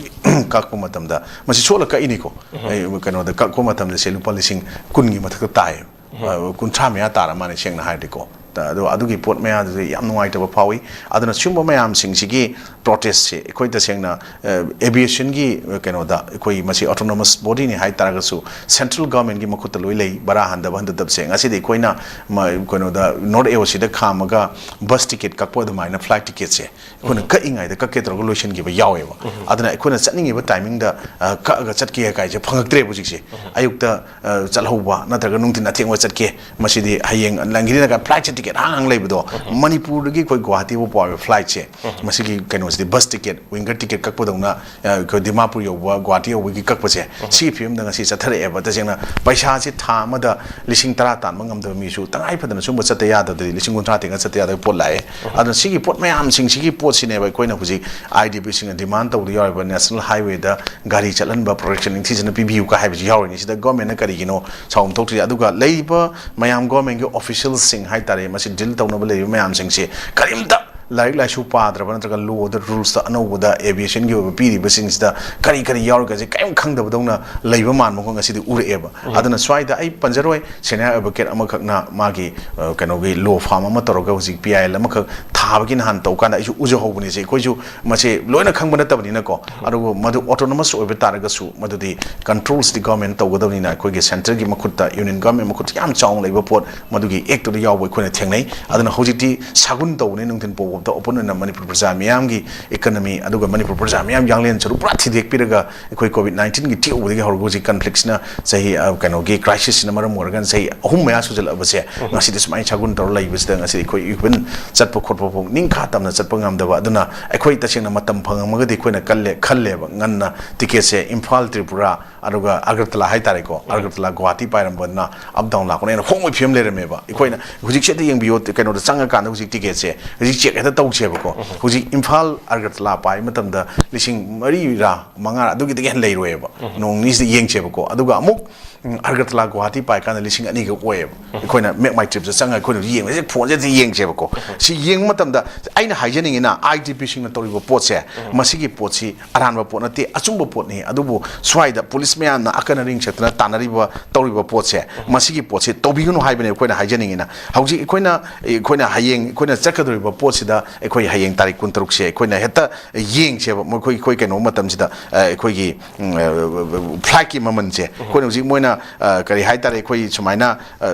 ꯀꯛꯄ ꯃꯇꯝꯗ, ꯃꯁꯤ ꯁꯣꯠꯂ ꯀꯛꯏꯅꯤꯀꯣ꯫ ꯑꯩ ꯀꯩꯅꯣꯗ ꯀꯛꯄ ꯃꯇꯝꯗ ꯁꯦ ꯂꯨꯄꯥ ꯂꯤꯁꯤꯡ ꯀꯨꯟꯒꯤ ꯃꯊꯛꯇ ꯇꯥꯏꯌꯦꯕ꯫ ꯑ, ꯀꯨꯟꯊ꯭ꯔꯥ ꯃꯌꯥ ꯇꯥꯔ ꯃꯥꯜꯂꯦ, ꯁꯦꯡꯅ ꯍꯥꯏꯔꯗꯤꯀꯣ꯫ ꯇ-, ꯑꯗꯣ ꯑꯗꯨꯒꯤ ꯄꯣꯠ ꯃꯌꯥꯗꯨꯗꯤ ꯌꯥꯝ ꯅꯨꯡꯉꯥꯏꯇꯕ ꯐꯥꯎꯏ꯫ ꯑꯗꯨꯅ ꯁꯤꯒꯨꯝꯕ ꯃꯌꯥꯝꯁꯤꯡꯁꯤꯒꯤ protestꯁꯦ ꯑꯩꯈꯣꯏ ꯇꯁꯦꯡꯅ, ꯑ, aviationꯒꯤ, ꯑ, ꯀꯩꯅꯣꯗ ꯑꯩꯈꯣꯏ ꯃꯁꯤ autonomous bodyꯅꯤ ꯍꯥꯏ ꯇꯥꯔꯒꯁꯨ central governmentꯀꯤ ꯃꯈꯨꯠꯇ ꯂꯣꯏ ꯂꯩ꯫ ꯚꯔꯥ ꯍꯟꯊꯕ ꯍꯟꯊꯗꯕꯁꯦ ꯉꯁꯤꯗꯤ ꯑꯩꯈꯣꯏꯅ ꯃ-, ꯀꯩꯅꯣꯗ North AOCꯗ ꯈꯥꯝꯃꯒ bus ticket ꯀꯛꯄ ꯑꯗꯨꯃꯥꯏꯅ flight ticketꯁꯦ ꯑꯩꯈꯣꯏꯅ ꯀꯛꯏꯉꯩꯗ ꯀꯛꯀꯦ ꯇꯧꯔꯒ ꯂꯣꯏꯁꯤꯟꯈꯤꯕ ꯌꯥꯎꯋꯦꯕ꯫ ꯑꯗꯨꯅ ꯑꯩꯈꯣꯏꯅ ꯆꯠꯅꯤꯡꯉꯤꯕ timingꯗ, ꯑ, ꯀꯛꯑꯒ ꯆꯠꯀꯦ ꯀꯥꯏꯁꯦ ꯐꯪꯉꯛꯇ꯭ꯔꯦꯕ ꯍꯧꯖꯤꯛꯁꯦ꯫ ꯑꯌꯨꯛꯇ, ꯑ, ꯆꯠꯍꯧꯕ ꯅꯠꯇ꯭ꯔꯒ ꯅꯨꯡꯊꯤꯟ ꯑꯊꯦꯡꯕ ꯆꯠꯀꯦ, ꯃꯁꯤꯗꯤ ꯍꯌꯦꯡ ꯅꯪꯒꯤꯗꯤ ꯅꯪ flightꯁꯦ ticket ꯀꯦꯠ ꯍꯥꯡ ꯍꯥꯡ ꯂꯩꯕꯗꯣ, ꯃꯅꯤꯄꯨꯔꯗꯒꯤ ꯑꯩꯈꯣꯏ ꯒꯨꯋꯥꯍꯥꯇꯤ ꯐꯥꯎ ꯄꯥꯎ ꯐ꯭ꯂꯥꯏꯠꯁꯦ, ꯃꯁꯤꯒꯤ ꯀꯩꯅꯣꯁꯤꯗꯤ, ꯕꯁ ꯇꯤꯀꯦꯠ, ꯋꯤꯡꯒꯔ ꯇꯤꯀꯦꯠ ꯀꯛꯄꯗꯧꯅ, ꯑ, ꯑꯩꯈꯣꯏ ꯗꯤꯃꯥꯄꯨꯔ ꯌꯧꯕ, ꯒꯨꯋꯥꯍꯥꯇꯤ ꯌꯧꯕꯒꯤ ꯀꯛꯄꯁꯦ, ꯁꯤꯒꯤ ꯐꯤꯕꯝꯗ ꯉꯁꯤ ꯆꯠꯊꯔꯛꯑꯦꯕ꯫ ꯇꯁꯦꯡꯅ ꯄꯩꯁꯥꯁꯦ ꯊꯥ ꯑꯃꯗ ꯂꯤꯁꯤꯡ ꯇꯔꯥ ꯇꯥꯟꯕ ꯉꯝꯗꯕ ꯃꯤꯁꯨ ꯇꯉꯥꯏ ꯐꯗꯅ ꯁꯨꯝꯕ ꯆꯠꯇ ꯌꯥꯗꯕꯗꯗꯤ ꯂꯤꯁꯤꯡ ꯀꯨꯟꯊ꯭ꯔꯥ ꯇꯤꯡꯉ ꯆꯠꯇ ꯌꯥꯗꯕ ꯄꯣꯠ ꯂꯥꯛꯑꯦ꯫ ꯑꯗꯨꯅ ꯁꯤꯒꯤ ꯄꯣꯠ ꯃꯌꯥꯝꯁꯤꯡꯁꯤꯒꯤ ꯄꯣꯠꯁꯤꯅꯦꯕ ꯑꯩꯈꯣꯏꯅ ꯍꯧꯖꯤꯛ IDPꯁꯤꯡꯅ ꯗꯤꯃꯥꯟ ꯇꯧꯕꯗ ꯌꯥꯎꯔꯤꯕ ꯅꯦꯁꯅꯦꯜ ꯍꯥꯏꯋꯦꯗ ꯒꯥꯔꯤ ꯆꯠꯍꯟꯕ ꯄ꯭ꯔꯣꯇꯦꯛꯁꯟ ꯅꯤꯡꯊꯤꯖꯅ ꯄꯤꯕꯤꯌꯨ ꯀ ꯍꯥꯏꯕꯁꯤ ꯌꯥꯎꯔꯤꯅꯤ꯫ ꯁꯤꯗ ꯒꯣꯔꯃꯦꯟꯅ ꯀꯔꯤꯒꯤꯅꯣ ꯁꯥꯎꯝ ꯊꯣꯛꯇ꯭ꯔꯤꯁꯦ? ꯑꯗꯨꯒ ꯂꯩꯔꯤꯕ ꯃꯌꯥꯝ ꯒꯣꯔꯃꯦꯟꯒꯤ ꯑꯣꯐꯤꯁꯤꯌꯦꯜꯁꯤꯡ ꯍꯥꯏꯇꯥꯔꯦ, ꯃꯁꯤ ꯗꯤꯜ ꯇꯧꯅꯕ ꯂꯩꯔꯤꯕ ꯃꯌꯥꯝꯁꯤꯡꯁꯤ ꯀꯔꯤꯝꯇ ꯂꯥꯏꯔꯤꯛ ꯂꯥꯏꯁꯨ ꯄꯥꯗ꯭ꯔꯕ ꯅꯠꯇ꯭ꯔꯒ ꯂꯣꯗ, ꯔꯨꯜꯁꯇ ꯑꯅꯧꯕꯗ ꯑꯦꯚꯤꯌꯦꯁꯟꯒꯤ ꯑꯣꯏꯕ ꯄꯤꯔꯤꯕꯁꯤꯡꯁꯤꯗ ꯀꯔꯤ ꯀꯔꯤ ꯌꯥꯎꯔꯤꯒꯁꯦ ꯀꯔꯤꯝ ꯈꯪꯗꯕꯗꯧꯅ ꯂꯩꯕ ꯃꯥꯟꯕ ꯈꯣꯡ ꯉꯁꯤꯗꯤ ꯎꯔꯛꯑꯦꯕ꯫ ꯑꯗꯨꯅ ꯁ꯭ꯋꯥꯏꯗ ꯑꯩ ꯄꯟꯖꯔꯣꯏ, ꯁꯦꯅꯤꯌꯔ ꯑꯦꯗꯚꯣꯀꯦꯠ ꯑꯃꯈꯛꯅ ꯃꯥꯒꯤ, ꯑ, ꯀꯩꯅꯣꯒꯤ ꯂꯣ ꯐꯥꯔꯝ ꯑꯃ ꯇꯧꯔꯒ ꯍꯧꯖꯤꯛ PIL ꯑꯃꯈꯛ ꯊꯥꯕꯒꯤ ꯅꯍꯥꯟ ꯇꯧꯀꯥꯟꯗ ꯑꯩꯁꯨ ꯎꯖꯍꯧꯕꯅꯤꯁꯦ꯫ ꯑꯩꯈꯣꯏꯁꯨ ꯃꯁꯦ ꯂꯣꯏꯅ ꯈꯪꯕ ꯅꯠꯇꯕꯅꯤꯅꯀꯣ꯫ ꯑꯗꯨꯕꯨ ꯃꯗꯨ ꯑꯣꯇꯣꯅꯣꯃꯁ ꯑꯣꯏꯕ ꯇꯥꯔꯒꯁꯨ ꯃꯗꯨꯗꯤ ꯀꯟꯇ꯭ꯔꯣꯜꯁꯇꯤ ꯒꯣꯔꯃꯦꯟ ꯇꯧꯒꯗꯕꯅꯤꯅ ꯑꯩꯈꯣꯏꯒꯤ ꯁꯦꯟꯇ꯭ꯔꯒꯤ ꯃꯈꯨꯠꯇ, ꯌꯨꯅꯤꯌꯟ ꯒꯣꯔꯃꯦꯟ ꯃꯈꯨꯠꯇ ꯌꯥꯝ ꯆꯥꯎꯅ ꯂꯩꯕ ꯄꯣꯠ, ꯃꯗꯨꯒꯤ ꯑꯦꯛꯇꯨꯗ ꯌꯥꯎꯕ ꯑꯩꯈꯣꯏꯅ ꯊꯦꯡꯅꯩ꯫ ꯑꯗꯨꯅ ꯍꯧꯖꯤꯛꯇꯤ ꯁꯥꯒꯨꯟ ꯇꯧꯕꯅꯤ, ꯅꯨꯡꯊꯤꯟ ꯄꯣꯛꯄꯗ ꯑꯣꯄꯟ ꯑꯣꯏꯅ ꯃꯅꯤꯄꯨꯔ ꯄ꯭ꯔꯖꯥ ꯃꯤꯌꯥꯝꯒꯤ ꯏꯀꯅꯃꯤ ꯑꯗꯨꯒ ꯃꯅꯤꯄꯨꯔ ꯄ꯭ꯔꯖꯥ ꯃꯤꯌꯥꯝ ꯌꯥꯡꯂꯦꯟ ꯁꯔꯨꯛ ꯄꯨꯔꯥ ꯊꯤꯗꯦꯛꯄꯤꯔꯒ ꯑꯩꯈꯣꯏ COVID nineteenꯒꯤ ꯊꯦꯛꯎꯕꯗꯒꯤ ꯍꯧꯔꯒ ꯍꯧꯖꯤꯛ ꯀꯟꯐ꯭ꯂꯤꯛꯁꯤꯅ ꯆꯍꯤ, ꯑ, ꯀꯩꯅꯣꯒꯤ ꯀ꯭ꯔꯥꯏꯁꯤꯁꯁꯤꯅ ꯃꯔꯝ ꯑꯣꯏꯔꯒ ꯆꯍꯤ ꯑꯍꯨꯝ ꯃꯌꯥ ꯁꯨꯖꯜꯂꯛꯑꯕꯁꯦ, ꯉꯁꯤꯗꯤ ꯁꯨꯃꯥꯏꯅ ꯁꯥꯒꯨꯟ ꯇꯧꯔ ꯂꯩꯕꯁꯤꯗ ꯉꯁꯤꯗꯤ ꯑꯩꯈꯣꯏ ꯏꯚꯟ ꯆꯠꯄ ꯈꯣꯠꯄ ꯐꯥꯎ ꯅꯤꯡꯈꯥ ꯇꯝꯅ ꯆꯠꯄ ꯉꯝꯗꯕ꯫ ꯑꯗꯨꯅ ꯑꯩꯈꯣꯏ ꯇꯁꯦꯡꯅ ꯃꯇꯝ ꯐꯪꯉꯝꯃꯒꯗꯤ ꯑꯩꯈꯣꯏꯅ ꯀꯜꯂꯦ, ꯈꯜꯂꯦꯕ, ꯉꯟꯅ ꯇꯤꯀꯦꯠꯁꯦ ꯏꯝꯐꯥꯜ, ꯇ꯭ꯔꯤꯄꯨꯔꯥ, ꯑꯗꯨꯒ ꯑꯒꯔꯇꯂꯥ ꯍꯥꯏꯇꯥꯔꯦꯀꯣ, ꯑꯒꯔꯇꯂꯥ ꯒꯨꯋꯥꯍꯥꯇꯤ ꯄꯥꯏꯔꯝꯕꯗꯨꯅ ꯑꯞ ꯗꯥꯎꯟ ꯂꯥꯛꯄꯅ ꯍꯦꯟꯅ ꯍꯣꯡꯕꯒꯤ ꯐꯤꯕꯝ ꯂꯩꯔꯝꯃꯦꯕ꯫ ꯑꯩꯈꯣꯏꯅ ꯍꯧꯖꯤꯛꯁꯦ ꯑꯗ ꯌꯦꯡꯕꯤꯌꯣ, ꯀꯩꯅꯣꯗ ꯆꯪꯉꯀꯥꯟꯗ ꯍꯧꯖꯤꯛ ꯇꯤꯀꯦꯠꯁꯦ ꯍꯧꯖꯤꯛ ꯆꯦꯛ ꯍꯦꯛꯇ ꯇꯧꯁꯦꯕꯀꯣ꯫ ꯍꯧꯖꯤꯛ ꯏꯝꯐꯥꯜ ꯑꯒꯔꯇꯂꯥ ꯄꯥꯏ ꯃꯇꯝꯗ ꯂꯤꯁꯤꯡ ꯃꯔꯤꯔꯥ ꯃꯉꯥꯔꯥ ꯑꯗꯨꯒꯤꯗꯒꯤ ꯍꯦꯟꯅ ꯂꯩꯔꯣꯏꯕ꯫ ꯅꯣꯡ ꯅꯤꯅꯤꯁꯤꯗ ꯌꯦꯡꯁꯦꯕꯀꯣ꯫ ꯑꯗꯨꯒ ꯑꯃꯨꯛ, ꯎꯝ, ꯑꯒꯔꯇꯂꯥ ꯒꯨꯋꯥꯍꯥꯇꯤ ꯄꯥꯏ ꯀꯥꯟꯗ ꯂꯤꯁꯤꯡ ꯑꯅꯤꯒ ꯑꯣꯏꯌꯦꯕ꯫ ꯑꯩꯈꯣꯏꯅ Map My Tripꯁꯇ ꯆꯪꯉꯒ ꯑꯩꯈꯣꯏꯅ ꯍꯧꯖꯤꯛ ꯌꯦꯡꯕꯁꯦ, ꯐꯣꯟꯁꯦ ꯍꯦꯛꯇ ꯌꯦꯡꯁꯦꯕꯀꯣ꯫ ꯁꯤ ꯌꯦꯡꯕ ꯃꯇꯝꯗ ꯑꯩꯅ ꯍꯥꯏꯖꯅꯤꯡꯉꯤꯅ, IDPꯁꯤꯡꯅ ꯇꯧꯔꯤꯕ ꯄꯣꯠꯁꯦ, ꯃꯁꯤꯒꯤ ꯄꯣꯠꯁꯤ ꯑꯔꯥꯟꯕ ꯄꯣꯠ ꯅꯠꯇꯦ, ꯑꯆꯨꯝꯕ ꯄꯣꯠꯅꯤ꯫ ꯑꯗꯨꯕꯨ ꯁ꯭ꯋꯥꯏꯗ ꯄꯨꯂꯤꯁ ꯃꯌꯥꯝꯅ ꯑꯀꯟ ꯑꯔꯤꯡ ꯁꯦꯠꯇꯅ ꯇꯥꯟꯅꯔꯤꯕ, ꯇꯧꯔꯤꯕ ꯄꯣꯠꯁꯦ, ꯃꯁꯤꯒꯤ ꯄꯣꯠꯁꯦ ꯇꯧꯕꯤꯒꯅꯨ ꯍꯥꯏꯕꯅꯦ ꯑꯩꯈꯣꯏꯅ ꯍꯥꯏꯖꯅꯤꯡꯉꯤꯅ꯫ ꯍꯧꯖꯤꯛ ꯑꯩꯈꯣꯏꯅ, ꯑꯩꯈꯣꯏꯅ ꯍꯌꯦꯡ ꯑꯩꯈꯣꯏꯅ ꯆꯠꯀꯗꯧꯔꯤꯕ ꯄꯣꯠꯁꯤꯗ ꯑꯩꯈꯣꯏ ꯍꯌꯦꯡ ꯇꯥꯔꯤꯛ ꯀꯨꯟꯇꯔꯨꯛꯁꯦ ꯑꯩꯈꯣꯏꯅ ꯍꯦꯛꯇ ꯌꯦꯡꯁꯦꯕ꯫ ꯃꯈꯣꯏ, ꯑꯩꯈꯣꯏ ꯀꯩꯅꯣ ꯃꯇꯝꯁꯤꯗ, ꯑ, ꯑꯩꯈꯣꯏꯒꯤ, ꯎꯝ, ꯑ, ꯐ꯭ꯂꯥꯏꯠꯀꯤ ꯃꯃꯜꯁꯦ ꯑꯩꯈꯣꯏꯅ ꯍꯧꯖꯤꯛ ꯃꯣꯏꯅ, ꯑ, ꯀꯔꯤ ꯍꯥꯏꯇꯥꯔꯦ, ꯑꯩꯈꯣꯏ ꯁꯨꯃꯥꯏꯅ, ꯑ,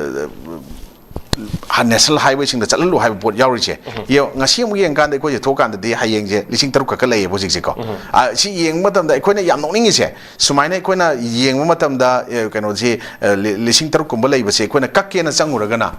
ꯅꯦꯁꯅꯦꯜ ꯍꯥꯏꯋꯦꯁꯤꯡꯗ ꯆꯠꯍꯜꯂꯨ ꯍꯥꯏꯕ ꯄꯣꯠ ꯌꯥꯎꯔꯤꯁꯦ꯫ ꯌꯦꯡꯉꯣ, ꯉꯁꯤ ꯑꯃꯨꯛ ꯌꯦꯡꯀꯥꯟꯗ ꯑꯩꯈꯣꯏꯁꯦ ꯊꯣꯛꯀꯥꯟꯗꯗꯤ ꯍꯌꯦꯡꯁꯦ ꯂꯤꯁꯤꯡ ꯇꯔꯨꯛ ꯈꯛꯀ ꯂꯩꯌꯦꯕ ꯍꯧꯖꯤꯛꯁꯦꯀꯣ꯫ ꯑ, ꯁꯤ ꯌꯦꯡꯕ ꯃꯇꯝꯗ ꯑꯩꯈꯣꯏꯅ ꯌꯥꯝ ꯅꯣꯛꯅꯤꯡꯉꯤꯁꯦ, ꯁꯨꯃꯥꯏꯅ ꯑꯩꯈꯣꯏꯅ ꯌꯦꯡꯕ ꯃꯇꯝꯗ, ꯑꯦ, ꯀꯩꯅꯣꯁꯤ, ꯑ, ꯂꯤ-, ꯂꯤꯁꯤꯡ ꯇꯔꯨꯛ ꯀꯨꯝꯕ ꯂꯩꯕꯁꯦ ꯑꯩꯈꯣꯏꯅ ꯀꯛꯀꯦꯅ ꯆꯪꯉꯨꯔꯒꯅ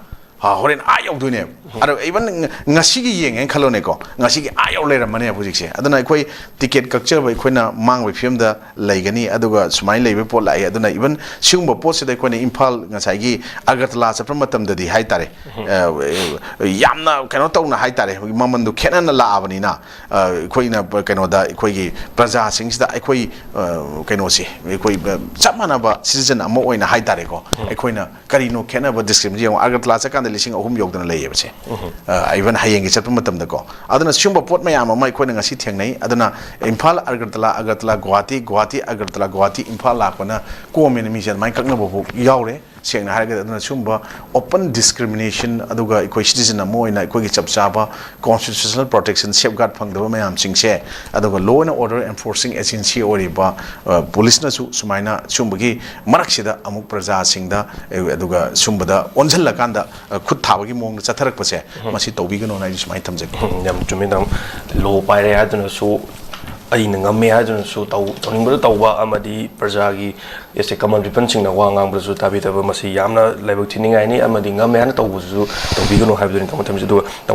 ꯑ, ꯍꯣꯔꯦꯟ ꯑꯥ ꯌꯧꯗꯣꯏꯅꯦꯕ꯫ ꯑꯗꯣ ꯏꯚꯟ ꯉꯁꯤꯒꯤ ꯌꯦꯡꯉꯦꯅ ꯈꯜꯂꯣꯅꯦꯀꯣ, ꯉꯁꯤꯒꯤ ꯑꯥ ꯌꯧ ꯂꯩꯔꯝꯃꯅꯦꯕ ꯍꯧꯖꯤꯛꯁꯦ꯫ ꯑꯗꯨꯅ ꯑꯩꯈꯣꯏ ꯇꯤꯀꯦꯠ ꯀꯛꯆꯕ ꯑꯩꯈꯣꯏꯅ ꯃꯥꯡꯕꯒꯤ ꯐꯤꯕꯝꯗ ꯂꯩꯒꯅꯤ꯫ ꯑꯗꯨꯒ ꯁꯨꯃꯥꯏꯅ ꯂꯩꯕ ꯄꯣꯠ ꯂꯥꯛꯑꯦ꯫ ꯑꯗꯨꯅ ꯏꯚꯟ ꯁꯤꯒꯨꯝꯕ ꯄꯣꯠꯁꯤꯗ ꯑꯩꯈꯣꯏꯅ ꯏꯝꯐꯥꯜ, ꯉꯁꯥꯏꯒꯤ ꯑꯒꯔꯇꯂꯥ ꯆꯠꯄ ꯃꯇꯝꯗꯗꯤ ꯍꯥꯏꯇꯥꯔꯦ, ꯑ, ꯌꯥꯝꯅ ꯀꯩꯅꯣ ꯇꯧꯅ ꯍꯥꯏꯇꯥꯔꯦ, ꯃꯃꯟꯗꯨ ꯈꯦꯠꯅꯅ ꯂꯥꯛꯑꯕꯅꯤꯅ, ꯑ, ꯑꯩꯈꯣꯏꯅ ꯀꯩꯅꯣꯗ, ꯑꯩꯈꯣꯏꯒꯤ ꯄ꯭ꯔꯖꯥꯁꯤꯡꯁꯤꯗ ꯑꯩꯈꯣꯏ, ꯑ, ꯀꯩꯅꯣꯁꯦ, ꯑꯩꯈꯣꯏ, ꯑ, ꯆꯞ ꯃꯥꯟꯅꯕ ꯁꯤꯇꯤꯖꯟ ꯑꯃ ꯑꯣꯏꯅ ꯍꯥꯏꯇꯥꯔꯦꯀꯣ, ꯑꯩꯈꯣꯏꯅ ꯀꯔꯤꯅꯣ ꯈꯦꯠꯅꯕ, ꯗꯤꯁꯀ꯭ꯔꯤꯃꯤꯅꯦꯁꯟ ꯌꯦꯡꯉꯣ꯫ ꯑꯒꯔꯇꯂꯥ ꯆꯠꯀꯥꯟꯗ ꯂꯤꯁꯤꯡ ꯑꯍꯨꯝ ꯌꯧꯗꯅ ꯂꯩꯌꯦꯕꯁꯦ꯫ ꯑ, ꯏꯚꯟ ꯍꯌꯦꯡꯒꯤ ꯆꯠꯄ ꯃꯇꯝꯗꯀꯣ꯫ ꯑꯗꯨꯅ ꯁꯤꯒꯨꯝꯕ ꯄꯣꯠ ꯃꯌꯥꯝ ꯑꯃ ꯑꯩꯈꯣꯏꯅ ꯉꯁꯤ ꯊꯦꯡꯅꯩ꯫ ꯑꯗꯨꯅ ꯏꯝꯐꯥꯜ, ꯑꯒꯔꯇꯂꯥ, ꯑꯒꯔꯇꯂꯥ, ꯒꯨꯋꯥꯍꯥꯇꯤ, ꯒꯨꯋꯥꯍꯥꯇꯤ, ꯑꯒꯔꯇꯂꯥ, ꯒꯨꯋꯥꯍꯥꯇꯤ, ꯏꯝꯐꯥꯜ ꯂꯥꯛꯄꯅ ꯀꯣꯝꯃꯦꯅ ꯃꯤꯁꯦ ꯑꯗꯨꯃꯥꯏꯅ ꯀꯛꯅꯕ ꯐꯥꯎ ꯌꯥꯎꯔꯦ꯫ ꯁꯦꯡꯅ ꯍꯥꯏꯔꯒꯗꯤ, ꯑꯗꯨꯅ ꯁꯤꯒꯨꯝꯕ ꯑꯣꯄꯟ ꯗꯤꯁꯀ꯭ꯔꯤꯃꯤꯅꯦꯁꯟ, ꯑꯗꯨꯒ ꯑꯩꯈꯣꯏ ꯁꯤꯇꯤꯖꯟ ꯑꯃ ꯑꯣꯏꯅ ꯑꯩꯈꯣꯏꯒꯤ ꯆꯞ ꯆꯥꯕ ꯀꯣꯟꯁꯇꯤꯇ꯭ꯌꯨꯁꯅꯦꯜ ꯄ꯭ꯔꯣꯇꯦꯛꯁꯟ, ꯁꯦꯐꯒꯥꯔꯗ ꯐꯪꯗꯕ ꯃꯌꯥꯝꯁꯤꯡꯁꯦ, ꯑꯗꯨꯒ law and order enforcing agency ꯑꯣꯏꯔꯤꯕ, ꯑ, ꯄꯨꯂꯤꯁꯅꯁꯨ ꯁꯨꯃꯥꯏꯅ ꯁꯤꯒꯨꯝꯕꯒꯤ ꯃꯔꯛꯁꯤꯗ ꯑꯃꯨꯛ ꯄ꯭ꯔꯖꯥꯁꯤꯡꯗ, ꯑ, ꯑꯗꯨꯒ ꯁꯤꯒꯨꯝꯕꯗ ꯑꯣꯟꯁꯤꯜꯂꯀꯥꯟꯗ, ꯑ, ꯈꯨꯠ ꯊꯥꯕꯒꯤ ꯃꯑꯣꯡꯗ ꯆꯠꯊꯔꯛꯄꯁꯦ, ꯃꯁꯤ ꯇꯧꯕꯤꯒꯅꯣꯅ ꯑꯩꯁꯨ ꯁꯨꯃꯥꯏꯅ ꯊꯝꯖꯒꯦ꯫ ꯎꯝ, ꯌꯥꯝ ꯆꯨꯝꯃꯤ, ꯇꯥꯃꯣ꯫ ꯂꯣ ꯄꯥꯏꯔꯦ ꯍꯥꯏꯗꯨꯅꯁꯨ, ꯑꯩꯅ ꯉꯝꯃꯦ ꯍꯥꯏꯗꯨꯅꯁꯨ ꯇꯧ-, ꯇꯧꯅꯤꯡꯕꯗ ꯇꯧꯕ ꯑꯃꯗꯤ ꯄ꯭ꯔꯖꯥꯒꯤ, ꯑꯦꯁ ꯑꯦ ꯀꯃꯟ ꯄꯤꯄꯜꯁꯤꯡꯅ ꯋꯥ ꯉꯥꯡꯕꯗꯁꯨ ꯇꯥꯕꯤꯗꯕ, ꯃꯁꯤ ꯌꯥꯝꯅ ꯂꯥꯏꯕꯛ ꯊꯤꯅꯤꯡꯉꯥꯏꯅꯤ꯫ ꯑꯃꯗꯤ ꯉꯝꯃꯦ ꯍꯥꯏꯅ ꯇꯧꯕꯁꯤꯁꯨ ꯇꯧꯕꯤꯒꯅꯨ ꯍꯥꯏꯕꯗꯨꯅꯤ ꯇꯥꯃꯣ ꯊꯝꯖꯩ꯫ ꯑꯗꯨꯒ